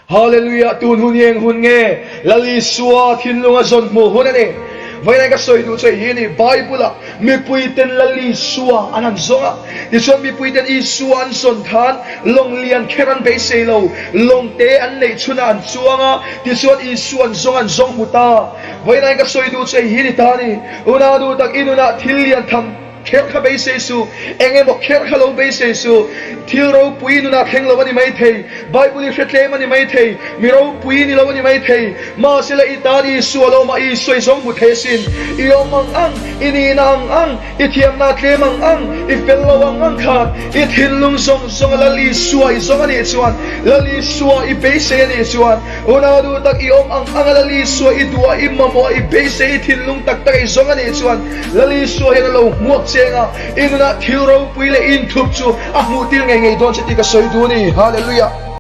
Hallelujah tun hun hi eng hun nge? Lal Isua thinlunga zawn hmuh hun a ni. Vawiin ka sawi duh chu hei hi a ni, Bible ah mipuiten Lal Isua an han zawng a, tichuan mipuiten Isua an zawn khan lawng lian kher an beisei lo, lawng te an neih chhunah an chuang a, tichuan Isua an zawng an zawng hmu ta. Vawiin ka sawi duh chu hei hi a ni ta a ni, Unau duh tak i nunah thil lian tham Kher kha beisei suh, eng emaw kher kha lo beisei suh. Thil ropui nunah thleng lo a ni maithei, Bible i hre tlem a ni maithei, mi ropui ni lo a ni maithei. Mahsela i tan Isua lo mah Isua i zawng hmu thei asin. I awm ang ang, i nihna ang ang, i thiamna tlem ang ang, i fel lo ang ang khan i thinlung zawng zawng a Lal Isua i zawng a nih chuan, Lal Isua i beisei a nih chuan, Unau duh tak i awm ang ang a Lal Isua i duh a, i mamawh a, i beisei i thinlung tak tak i zawng a nih chuan, Lal Isua hian a lo hmuak cheng a, i nunah thil ropui leh inthup chu a hmuh tir ngei ngei dawn che tih ka sawi duh a ni. Hallelujah!